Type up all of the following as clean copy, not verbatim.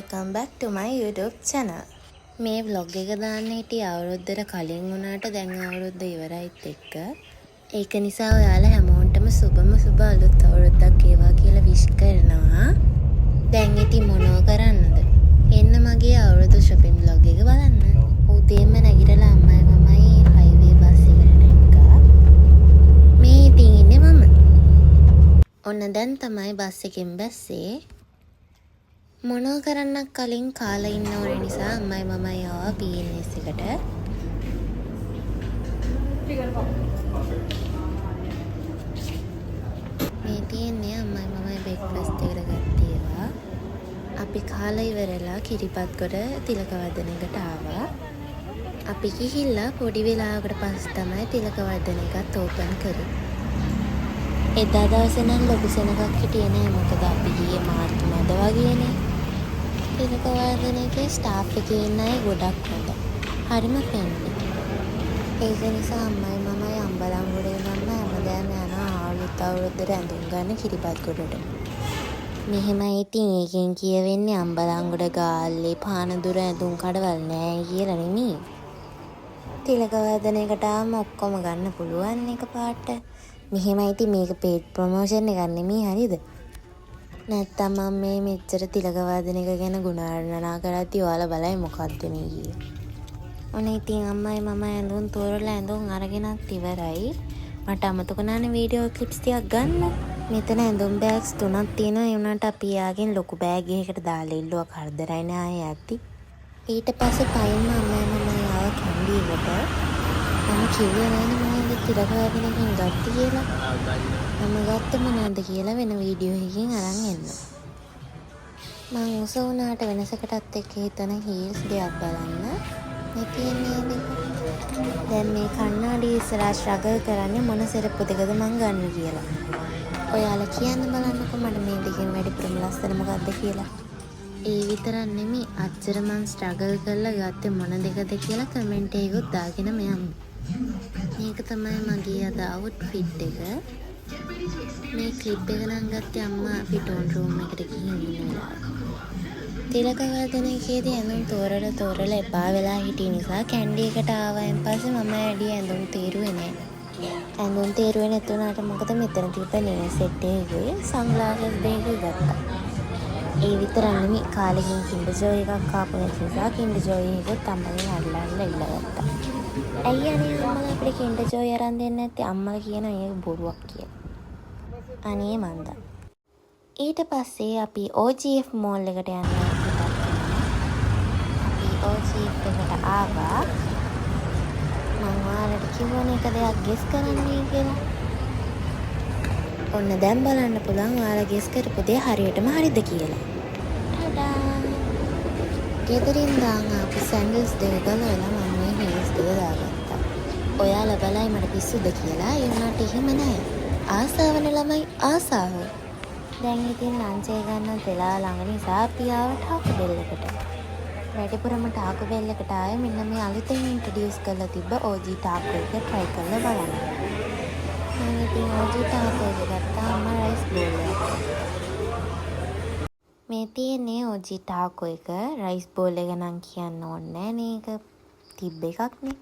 Welcome back to my YouTube channel. මේ vlog එක දාන්න හිටියේ අවුරුද්දට කලින් වුණාට දැන් අවුරුද්ද ඉවරයිත් එක්ක. ඒක නිසා ඔයාලා හැමෝටම සුබම සුබ අලුත් අවුරුද්දක් වේවා කියලා විශ් කරනවා. දැන් ඉතින් මොනව කරන්නද? එන්න මගේ අවුරුදු shopping vlog එක බලන්න. උදේම නැගිටලා අම්මයි මමයි හයිවේ බස් එකට නැග්ගා. මේ ඉතින් ඉන්නේ මම. ඔන්න දැන් තමයි බස් එකෙන් බැස්සේ. මොනව කරන්නත් කලින් කාලා ඉන්න ඕන නිසා අම්මයි මමයි ආවා PNS එකට. මේ තියෙන්නේ අම්මයි මමයි බ්‍රෙක්ෆාස්ට් එකට ගත්ත ඒවා. අපි කාලා ඉවරලා කිරිබත්ගොඩ තිලකවර්ධන එකට ආවා. අපි ගිහිල්ලා පොඩි වෙලාවකට පස්සේ තමයි තිලකවර්ධන එකත් ඕපන් කරේ. එදා දවසේ නම් ලොකු සෙනඟක් හිටියේ නෑ, මොකද අපි ගියේ මාර්තු මැද වගේනේ. තිලකවර්ධන එකේ ස්ටාෆ් එකේ ඉන්න අය ගොඩක් හොඳයි. හරිම ෆ්‍රෙන්ඩ්ලි. ඒක නිසා අම්මයි මමයි අම්බලන්ගොඩ ඉඳන්ම හැමදාම යනවා අලුත් අවුරුද්දට ඇඳුම් ගන්න කිරිබත්ගොඩට. මෙහෙමයි ඉතින් ඒකෙන් කියවෙන්නේ අම්බලන්ගොඩ, ගාල්ලේ, පානදුර ඇඳුම් කඩවල් නෑ කියලා නෙමෙයි. තිලකවර්ධන එකට ආවම ඔක්කොම ගන්න පුළුවන් එකපාරට. මෙහෙමයි ඉතින් මේක පේඩ් ප්‍රොමෝෂන් එකක් නෙමෙයි, හරිද? නැත්තම් මම මේ මෙච්චර තිලකවර්ධන එක ගැන ගුණ වර්ණනා කරද්දි ඔයාලා බලයි මොකද්ද මේ කියලා. ඔන්න ඉතින් අම්මයි මමයි ඇඳුම් තෝරලා ඇඳුම් අරගෙනත් ඉවරයි. මට අමතක වුණානේ වීඩියෝ ක්ලිප්ස් ටිකක් ගන්න. මෙතන ඇඳුම් බෑග්ස් තුනක් තියෙනවා. ඒ වුණාට අපි එයාගෙන් ලොකු බෑග් එකකට දාලා ඉල්ලුවා, කරදරයි නේ ආයේ යද්දි. ඊට පස්සේ පයින්ම අම්මයි මමයි ආවා කැන්ඩි එකට. මම කිව්වේ නෑනේ මොනවද තිලකවර්ධන එකෙන් ගත්තේ කියලා. මම ගත්තේ මොනවද කියලා වෙන වීඩියෝ එකකින් අරන් එන්න. මං උස වුණාට වෙනසකටත් එක්ක හිතන හීල්ස් දෙයක් බලන්න. මේ තියෙන්නේ දෙක. දැන් මේ කණ්ණාඩි ඉස්සරහා ස්ට්‍රගල් කරන්නේ මොන සෙරප්පු දෙකද මං ගන්න කියලා. ඔයාලා කියන්න බලන්නකෝ මට මේ දෙකෙන් වැඩිපුරම ලස්සන මොකක්ද කියලා. ඒ විතරක් නෙමෙයි, අච්චර මං ස්ට්‍රගල් කරලා ගත්තේ මොන දෙකද කියලා කමෙන්ට් එකකුත් දාගෙනම යන්න. මේක තමයි මගේ අද අවුට්ෆිට් එක. මේ ක්ලිප් එක නම් ගත්තේ අම්මා අපි ටෝන් රූම් එකට ගිහින් ඉන්න වෙලාවේ. තිලකවර්ධන එකේදී ඇඳුම් තෝරලා තෝරලා එපා වෙලා හිටිය නිසා කැන්ඩි එකට ආවයින් පස්සේ මම වැඩි ඇඳුම් තේරුවේ නෑ. ඇඳුම් තේරුවේ නැතුණාට මොකද, මෙතන තිබ්බ නේල් සෙට් එකකුයි සන්ග්ලාසස් දෙකකුයි ගත්තා. ඒ විතරක් නෙමෙයි, කාලෙකින් කින්ඩර් ජොයි එකක් ආපු නැති නිසා කින්ඩර් ජොයි එකකුත් අම්මගෙන් අල්ල අල්ල ඉල්ලගත්තා. ඇයි අනේ අම්මලා අපිට කින්ඩර් ජොයි අරන් දෙන්නේ නැත්තේ? අම්මලා කියනවා ඒක බොරුවක් කියලා. අනේ මන්දා. ඊට පස්සේ අපි OGF මෝල් එකට යන්න පිටත් වුණා. අපි OGF එකට ආවා. මං ඔයාලට කිව්වනේ එක දෙයක් ගෙස් කරන්නයි කියලා. ඔන්න දැන් බලන්න පුළුවන් ඔයාලා ගෙස් කරපු දේ හරියටම හරිද කියලා. ටඩා! ගෙදරින් දාන් ආපු සැන්ඩල්ස් දෙක ගලවලා මම මේ හීල්ස් දෙක දාගත්තා. ඔයාලා බලයි මට පිස්සුද කියලා. ඒ වුණාට එහෙම නෑ. ආසාවනේ ළමයි, ආසාව. දැන් ඉතින් ලන්ච් එක ගන්නත් වෙලා ළඟ නිසා අපි ආවා ටාකෝ බෙල් එකට. වැඩිපුරම ටාකෝ බෙල් එකට ආවේ මෙන්න මේ අලුතෙන් ඉන්ට්‍රොඩියුස් කරලා තිබ්බ OG ටාකෝ එක try කරලා බලන්න. මං ඉතින් OG ටාකෝ එක ගත්තා, අම්මා රයිස් බෝල් එකක් ගත්තා. මේ තියෙන්නේ OG ටාකෝ එක. රයිස් බෝල් එක නම් කියන්න ඕනේ නෑනේ, ඒක තිබ්බ එකක්නේ.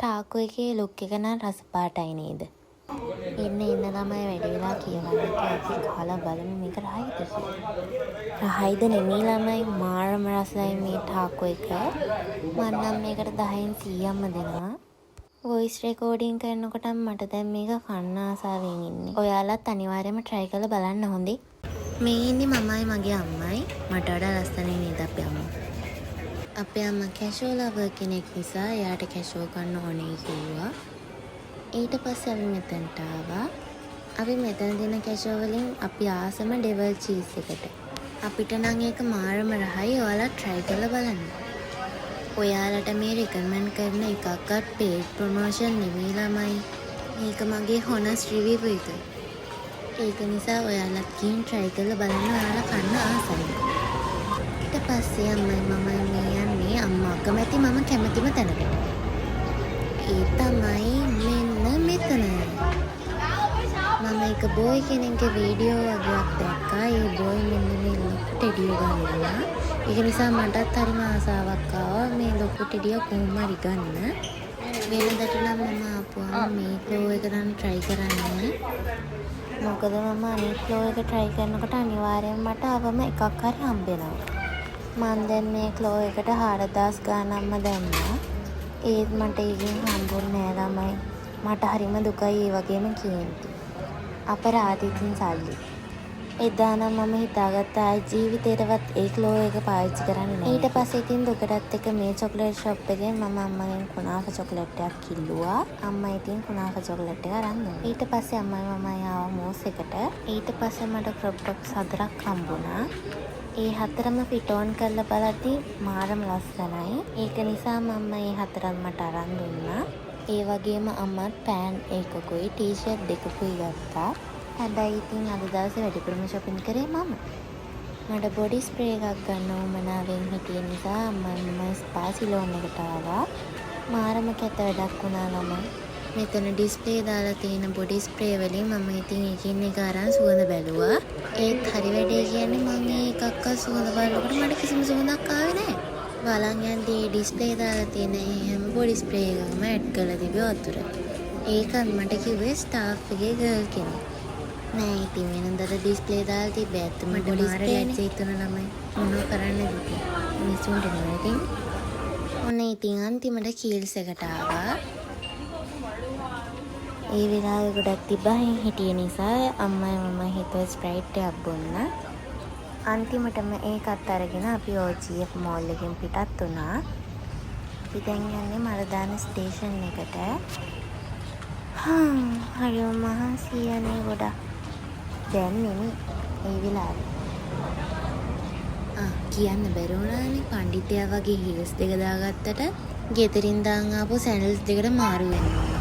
ටාකෝ එකේ ලුක් එක නම් රස පාටයි නේද? එන්න එන්න ළමයි, වැඩි වෙලා කියවන්න නැතුව අපි කාලා බලමු මේක රහයිද කියලා. රහයිද නෙමෙයි ළමයි, මාරම රසයි මේ ටාකෝ එක. මං නම් මේකට 10න් 100ක්ම දෙනවා. වොයිස් රෙකෝඩින් කරනකොටම මට දැන් මේක කන්න ආසාවෙන් ඉන්නේ. ඔයාලත් අනිවාර්යයෙන්ම try කරලා බලන්න හොඳේ. මේ ඉන්නේ මමයි මගේ අම්මයි. මට වඩා ලස්සනයි නේද අපේ අම්මා? අපේ අම්මා කැෂෝ ලවර් කෙනෙක් නිසා එයාට කැෂෝ කන්න ඕනේ කිව්වා. ඊට පස්සේ අපි මෙතනට ආවා. අපි මෙතන දෙන කැෂෝ වලින් අපි ආසම ඩෙවල් චීස් එකට. අපිට නම් ඒක මාරම රහයි. ඔයාලත් try කරලා බලන්න. ඔයාලට මේ රෙකමන්ඩ් කරන එකක්වත් පේඩ් ප්‍රොමෝෂන් නෙමෙයි ළමයි. මේක මගේ හොනස්ට් රිවිව් එක. ඒක නිසා ඔයාලත් ගිහින් try කරලා බලන්න, ඔයාලා කන්න ආසයි. ඊට පස්සේ අම්මයි මමයි මේ යන්නේ අම්මා අකමැති මම කැමතිම තැනකට. ඒ තමයි මෙන්න මෙතන. මම එක බෝයි කෙනෙක්ගේ වීඩියෝ වගයක් දැක්කා. ඒ බෝයි මෙන්න මේ ලොකු ටෙඩිය ගන්නවා. ඒක නිසා මටත් හරිම ආසාවක් ආවා මේ ලොකු ටෙඩිය කොහොම හරි ගන්න. වෙනදට නම් මම ආපුවම මේ ෆ්ලෝ එක නම් ට්‍රයි කරන්නේ. මොකද මම අනිත් ෆ්ලෝ එක ට්‍රයි කරනකොට අනිවාර්යෙන්ම මට අවම එකක් හරි හම්බෙනවා. මං දැන් මේ ක්ලෝ එකට 4000 ගානක්ම දැම්මා. ඒත් මට ඒකෙන් හම්බුන්නේ නෑ ළමයි. මට හරිම දුකයි, ඒ වගේම කේන්ති. අපරාධ ඉතින් සල්ලි. එදා නම් මම හිතාගත්තා ආයි ජීවිතේටවත් ඒ ක්ලෝ එක පාවිච්චි කරන්නේ නෑ. ඊට පස්සේ ඉතින් දුකටත් එක්ක මේ චොකලට් ෂොප් එකෙන් මම අම්මගෙන් කුනාෆා චොකලට් එකක් ඉල්ලුවා. අම්මා ඉතින් කුනාෆා චොකලට් එක අරන් දුන්නා. ඊට පස්සේ අම්මයි මමයි ආවා මූස් එකට. ඊට පස්සේ මට ක්‍රොප් ටොප්ස් හතරක් හම්බුණා. ඒ හතරම ෆිට් ඔන් කරලා බලද්දි මාරම ලස්සනයි. ඒක නිසා මම මේ හතරත් මට අරන් දුන්නා. ඒ වගේම අම්මත් පෑන්ට් එකකුයි ටී-ෂර්ට් දෙකකුයි ගත්තා. හැබැයි ඉතින් අද දවසේ වැඩිපුරම ෂොපින් කරේ මම. මට බොඩි ස්ප්‍රේ එකක් ගන්න උවමනාවෙන් හිටිය නිසා අම්මයි මමයි ස්පා සිලෝන් එකට ආවා. මාරම කැත වැඩක් වුණා ළමයි. මෙතන ඩිස්ප්ලේ දාලා තියෙන බොඩි ස්ප්‍රේ වලින් මම ඉතින් එකින් එක අරන් සුවඳ බැලුවා. ඒත් හරි වැඩේ කියන්නේ මං ඒ එකක්වත් සුවඳ බලනකොට මට කිසිම සුවඳක් ආවේ නෑ. බලන් යද්දී ඒ ඩිස්ප්ලේ දාලා තියෙන ඒ හැම බොඩි ස්ප්‍රේ එකකම ඇඩ් කරලා තිබ්බේ වතුර. ඒකත් මට කිව්වේ ස්ටාෆ් එකේ ගර්ල් කෙනෙක්. නෑ ඉතින් වෙනදට ඩිස්ප්ලේ දාලා තිබ්බේ ඇත්තම බොඩි ස්ප්‍රේ නේ. හිතුණා ළමයි. මොනව කරන්නද ඉතින්. මිනිස්සුන්ට නෙවෙයි ඉතින්. ඔන්න ඉතින් අන්තිමට කීල්ස් එකට ආවා. ඒ වෙලාවේ ගොඩක් තිබහින් හිටිය නිසා අම්මයි මමයි හිතුවා ස්ප්‍රයිට් එකක් බොන්න. අන්තිමටම ඒකත් අරගෙන අපි OGF මෝල් එකෙන් පිටත් වුණා. අපි දැන් යන්නේ මරදාන ස්ටේෂන් එකට. හ්ම් හරිම මහන්සියි අනේ ගොඩක්. දැන් නෙමෙයි, ඒ වෙලාවේ. ආ, කියන්න බැරි වුණානේ, පණ්ඩිතයා වගේ හීල්ස් දෙක දාගත්තට ගෙදරින් දාන් ආපු සැන්ඩල්ස් දෙකට මාරු වෙන්න වුණා.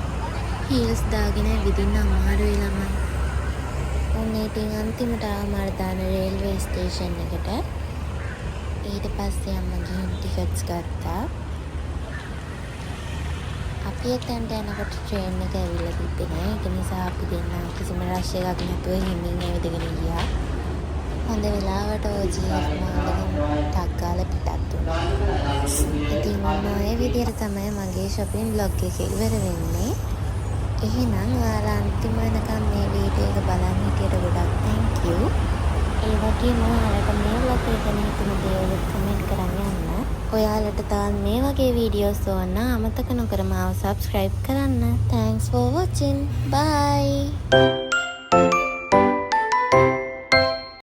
හීල්ස් දාගෙන ඇවිදින්න අමාරුයි ළමයි. ඔන්න ඉතින් අන්තිමට ආවා මරදාන රේල්වේ ස්ටේෂන් එකට. ඊට පස්සේ අම්මා ගිහින් ටිකට්ස් ගත්තා. අපි එතනට යනකොට ට්‍රේන් එක ඇවිල්ලා තිබ්බේ නෑ. ඒක නිසා අපි දෙන්නා කිසිම රෂ් එකක් නැතුව හිමින් ඇවිදගෙන ගියා. හොඳ වෙලාවට OGF මෝල් එකෙන් ටක් ගාලා පිටත් වුණා. ඉතින් ඔන්න ඔය විදියට තමයි මගේ ෂොපින් ව්ලොග් එක ඉවර වෙන්නේ. එහෙනම් ඔයාලා අන්තිම වෙනකම් මේ වීඩියෝ එක බලන් හිටියට ගොඩක් thank you. ඒ වගේම ඔයාලට මේ ව්ලොග් එක ගැන හිතුණු දේවලුත් කමෙන්ට් කරන් යන්න. ඔයාලට තවත් මේ වගේ වීඩියෝස් ඕන නම් අමතක නොකර මාව සබ්ස්ක්‍රයිබ් කරන්න. Thanks for watching. Bye.